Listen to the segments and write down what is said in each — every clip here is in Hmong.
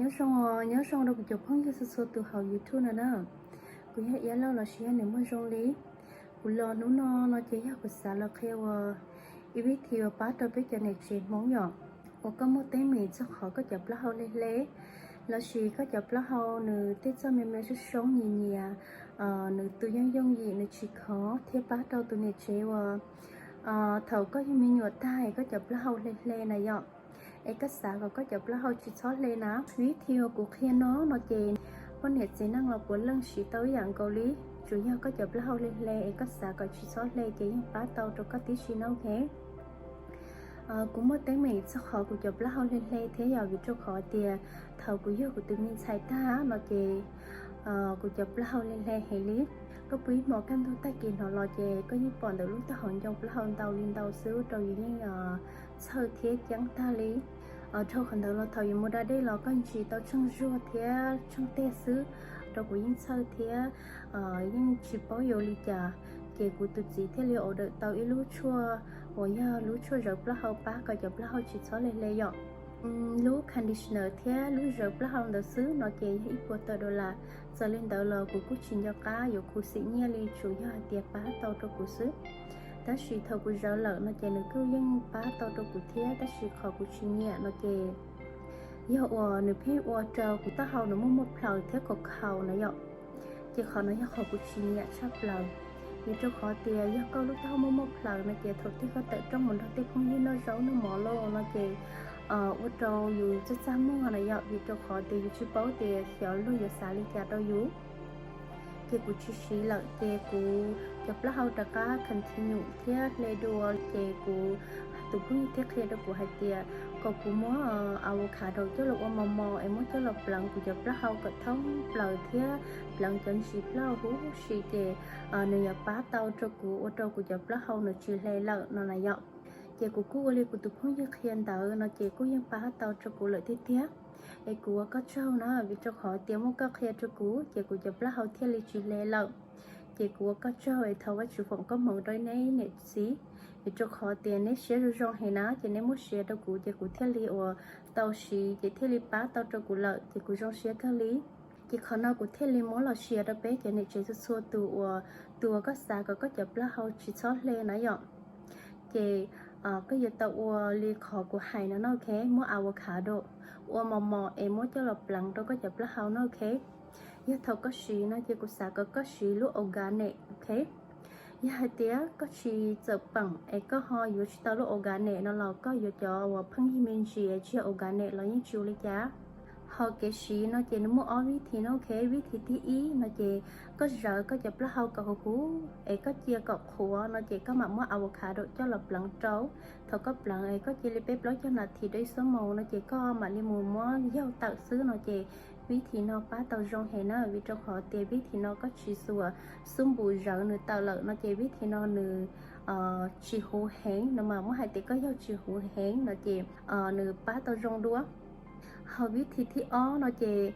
Nyob zoo, nyob zoo rau kuv cov phooj ywg txhua txhua tus hauv YouTube no na. Kuv yog Iab Lauj los sis yog nws muaj zoo li. Kuv los hnub no no ces yog kuv xav los qhia ua ib vib thi uas pab rau peb cov niam tsev Hmoob yom, uas koj muaj teeb meem txog qhov koj cov plaub hau hle hle, los sis koj cov plaub hau nws tej txoj me me soob soob nyias nyias, nws tus yooj yooj yim nws tsis khov thiab pab rau tus niam tsev uas thaum koj yug me nyuam tag koj cov plaub hau hle hle na yom, es koj xav kom koj cov plaub hau tsis txhob hle na. Vib thi uas kuv qhia no no ces poj niam txiv neej los puav leej siv tau ib yam nkaus li. Tsuas yog koj cov plaub hau hle hle es koj xav kom tsis txhob hle ces yeej pab tau rau koj tib si na, ok. Kuv muaj teeb meem txog qhov kuv cov plaub hau hle hle thiab yom, vim rau qhov tias thaum kuv yug kuv tus me ntxhais tag no ces kuv cov plaub hau hle hle heev li. Koj pw ib hmos kaj ntug tag kis hnov los ces koj yeej pom ntawm lub taub hau ncoo plaub hau ntau li ntau xwb, ua rau yus yeej txhawj thiab ceeb tag li. Dhau qhov ntawd los thaum yus mus da dej los koj ntsis tau tsheej zuag thiab tsheej teg xwb, rau kuv yeej txhawj thiab yeej tsis paub yuav li cas. Ces kuv tus txiv thiaj li order tau ib lub tshuaj uas yog lub tshuaj zawv plaub hau pab kom cov plaub hau tsis txhob hle hle yom. Lub conditioner thiab lub zawv plaub hau ntawd xwb no ces yog ib puas tawm dollar. Txawm li ntawd los kuv kuj tsis nco qab yuav khuv xim nyiaj li, tsuas yog hais tias pab tau rau kuv xwb. Tab sis thaum kuv zawv lawm no ces nws kuj yeej pab tau rau kuv thiab, tab sis qhov kuv tsis nyiam no ces yog uas nws pheej ua rau kuv taub hau nws muaj muaj plhaws thiab khaus khaus na yom. Ces qhov no yog qhov kuv tsis nyiam tshaj plaws. Vim rau qhov tias yog koj lub taub hau muaj muaj plhaws no ces thaum twg koj tawm rooj mus nrog tej phooj ywg noj zaub noj mov los no ces ua rau yus txaj txaj muag na yom, vim rau qhov tias yus tsis paub tias xyov luag yuav xav li cas rau yus. Ces kuv tsis siv lawm ces kuv cov plaub hau rov qab continue thiab hle dua. Ces kuv tus phooj ywg thiaj qhia rau kuv hais tias kom kuv muab avocado coj los ua mos mos es muab coj los pleev kuv cov plaub hau kom thoob plaws thiab pleev cov ntsis plaub hau huv si ces nws yuav pab tau rau kuv ua rau kuv cov plaub hau nws tsis hle lawm no na yom. Ces kuv kuj ua li kuv tus phooj ywg qhia ntawd no ces kuj yeej pab tau rau kuv lawm tiag tiag. Es kuv ua koj tsaug na, vim rau qhov tias muaj koj qhia rau kuv ces kuv cov plaub hau thiaj li tsis hle lawm. Ces kuv ua koj tsaug es thov Vajtswv foom koob hmoov rau neb niam txiv, vim rau qhov tias neb siab zoo zoo heev na, ces neb muab siv rau kuv ces kuv thiaj li ua tau siv ces thiaj li pab tau rau kuv lawm ces kuv zoo siab kawg li. Ces qhov no kuv thiaj li muab los share rau peb cov niam tsev txhua txhua tus uas, tus uas koj xav kom koj cov plaub hau tsis txhob hle na yom. Ces koj yuav tau ua li qhov kuv hais no na, ok, muab avocado ua mos mos es muab coj los pleev rau koj cov plaub hau na, ok. Yog thaum koj siv no ces kuv xav kom koj siv lub organic, ok. Yog hais tias koj tsis txawm peem es koj ho yuav tsis tau lub organic no los koj yuav cov uas pheej yig me ntsis tsis yog organic los yeej tsis ua li cas. Ho kev siv no ces nws muaj ob vib thi no, ok. Vib thi thib ib no ces koj zawv koj cov plaub hau kom huv huv es koj cia kom qhuav no ces koj mam muab avocado coj los pleev rau. Thaum koj pleev es koj cia li peb plaub caug nas this rau ib xuab moos no ces koj mam li mus muab yaug tawm xwb no ces vib thi no pab tau zoo heev na, vim rau qhov tias vib thi no koj tsis xuas xub npum zawv nws tawm lawm no ces vib thi no nws tsis huv heev no mas, muab hais tias koj yaug tsis huv heev no ces nws pab tau zoo dua. Ho vib thi thib ob no ces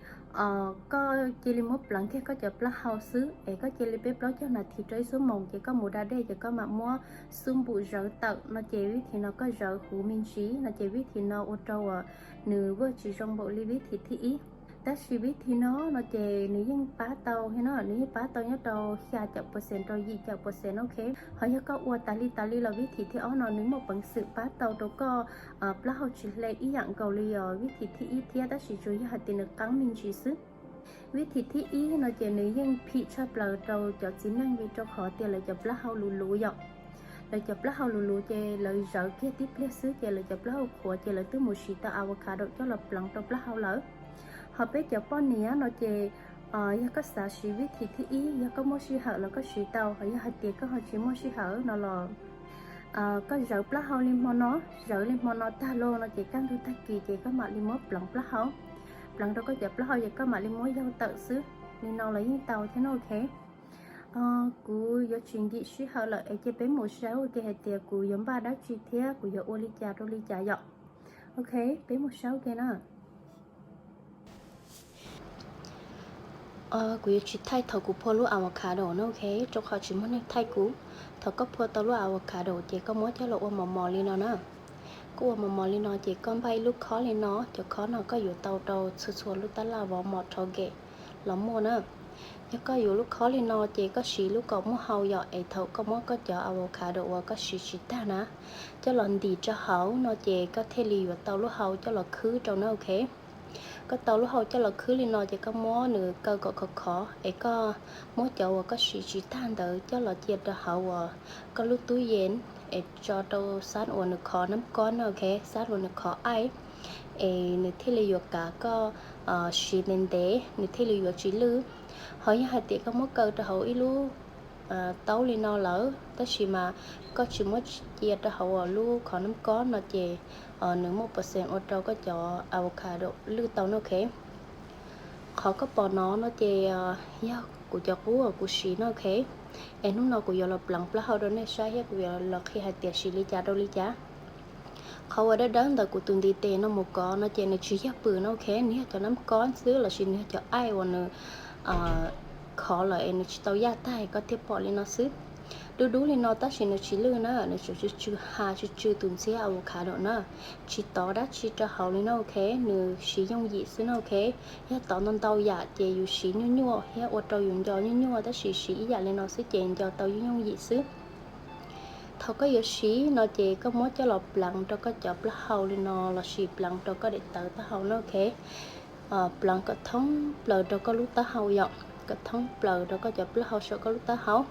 koj cia li muab pleev kiag koj cov plaub hau xwb es koj cia li peb plaub caug nas this rau ib xuab moos ces koj mus da dej ces koj mam muab xub npum zawv tawm no ces vib thi no koj zawv huv me ntsis no ces vib thi no ua rau uas nws vaj tsis zoo npaum li vib thi thib ib. Tab sis vib thi no no ces nws yeej pab tau thiab no, nws yeej pab tau nyob rau xya caum percent rau yim caum percent, ok. Ho yog koj ua tas li tas li los vib thi thib ob no nws muaj peev xwm pab tau rau koj plaub hau tsis hle ib yam nkaus li os vib thi thib ib thiab, tab sis tsuas yog hais tias nws qeeb me ntsis xwb. Vib thi thib ib no ces nws yeej phim tshaj plaws rau cov txiv neej vim rau qhov tias lawv cov plaub hau luv luv yom. Lawv cov plaub hau luv luv ces lawv zawv kiag tib pliag xwb ces lawv cov plaub hau qhuav ces lawv twb mus siv tau avocado coj los pleev rau plaub hau lawm. Ho peb cov poj niam no ces yog koj xav siv vib thi thib ib, yog koj muaj sij hawm los koj siv tau, ho yog hais tias koj ho tsis muaj sij hawm no los koj zawv plaub hau li hmo no, zawv li hmo no tag los no ces kaj ntug tag kis ces koj mam li muab pleev plaub hau, pleev rau koj cov plaub hau ces koj mam li muab yaug tawm xwb. Li no los yeej tau thiab no, ok. Kuv yuav tsis nkim sij hawm lawm es cia peb mus saib ua ke hais tias kuv yuav npaj dab tsi thiab kuv yuav ua li cas rau li cas yom. Ok, peb mus saib ua ke na. Kuv yuav tsis thaij thaum kuv phua lub avocado na, ok, rau qhov tsis muaj neeg thaij kuv. Thaum koj phua tau lub avocado ces koj muab coj los ua mos mos li no na. Kuj ua mos mos li no ces koj npaj ib lub khob li no, cov khob no koj yuav tau rau txhua txhua lub tab laj vov mos rho gem los muaj na. Yog koj yuav lub khob li no ces koj siv lub kaus muag hau yom, es thaum koj muab koj cov avocado uas koj siv tsis tag na coj los ntim rau hauv no ces koj thiaj li yuav tau lub hau coj los khwb rau na, ok. Koj tau lub hau coj los khwb li no ces koj muab nws kaw kom khov khov es koj muab cov uas koj siv tsis tag ntawd coj los cia rau hauv uas koj lub tub yees es tso rau xab uas nws khov nab kob na, ok, xab uas nws khov aij es nws thiaj li yuav kav koj siv ntev ntev, nws thiaj li yuav tsis lwj. Ho yog hais tias koj muab kaw rau hauv ib lub taub li no lawm tab sis mas koj tsis muab cia rau hauv uas lub khov nab kob no ces nws muaj percent ua rau koj cov avocado lwj tau na, ok. Qhov koj pom no no ces yog kuv cov qub uas kuv siv na, ok. Es hnub no kuv yuav los pleev plaub hau rau nej saib thiab kuv yuav los qhia hais tias siv li cas rau li cas. Qhov uas dawb dawb ntawm kuv tus ntiv tes no mus kov no ces nws tsis yog pwm na, ok, nws yog cov nab kob xwb lossis nws yog cov aij uas nws khov lawm es nws tsis tau yaj tag koj thiaj pom li no xwb. Dub dub li no tab sis nws tsis lwj na, nws tsuas tsw tsw ha tsw tsw tus ntxhiab avocado na. Tsis tov dab tsi rau hauv li no, ok, nws siv yooj yim xwb na, ok. Yog tov ntau ntau yam ces yus siv nyuaj nyuaj thiab ua rau yus nco nyuaj nyuaj tab sis siv ib yam li no xwb ces nco tau yooj yooj yim xwb. Thaum koj yuav siv no ces koj muab coj los pleev rau koj cov plaub hau li no lossis pleev rau koj daim tawv taub hau na, ok. Pleev kom thoob plaws rau koj lub taub hau yom, kom thoob plaws rau koj cov plaub hau saum koj lub taub hau.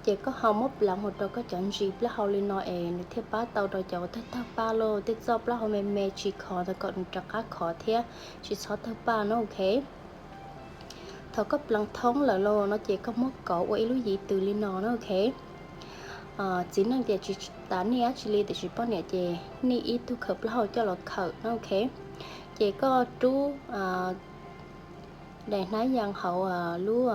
Ces koj ho muab pleev mus rau koj cov ntsis plaub hau li no es nws thiaj pab tau rau cov uas tawg tawg paj los tej txoj plaub hau me me tsis khov ntawd kom nws rov qab khov thiab tsis txhob tawg paj na, ok. Thaum koj pleev thoob lawm los no ces koj muab kauv ua ib lub yiv tws li no na, ok. Txiv neej tias tsis tas nij dab tsi li tiam sis poj niam ces nij ib tug khaws plaub hau coj los khawm na, ok. Ces koj rub daim hnab yas hauv lub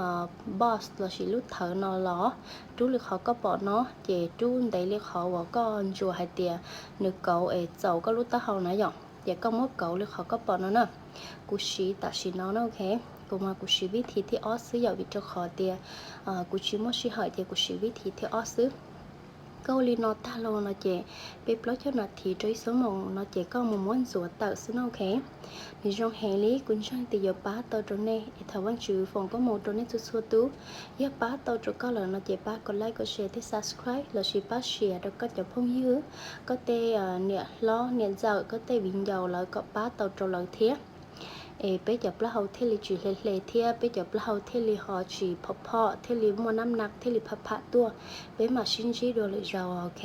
box lossis lub thawv no los, rub li qhov koj pom no ces rub ntev li qhov uas koj ntsuas hais tias nws kauv es txaus koj lub taub hau na yom. Ces koj muab kauv li qhov koj pom no na. Kuv siv tam sim no na, ok. Kuv mas kuv siv vib thi thib ob xwb yom, vim rau qhov tias kuv tsis muaj sij hawm ces kuv siv vib thi thib ob xwb. Koj ua li no tag los no ces peb plaub caug nas this rau ib xuab moos no ces koj mus muab ntxuav tawm xwb na, ok. Nws zoo heev li, kuv ntseeg tias yuav pab tau rau nej es thov Vajtswv foom koob hmoov rau nej txhua txhua tus. Yog pab tau rau koj lawm no ces pab kom like, kom share thiab subscribe lossis pab share rau koj cov phooj ywg, koj tej niam hlob niam ntxawm, koj tej viv ncaus lawv kom pab tau rau lawv thiab. Es peb cov plaub hau thiaj li tsis hle hle thiab peb cov plaub hau thiaj li ho tsis phom phom, thiaj li muaj nab nas, thiaj li pham pham tuaj. Peb mam sib ntsib dua lwm zaus, ok.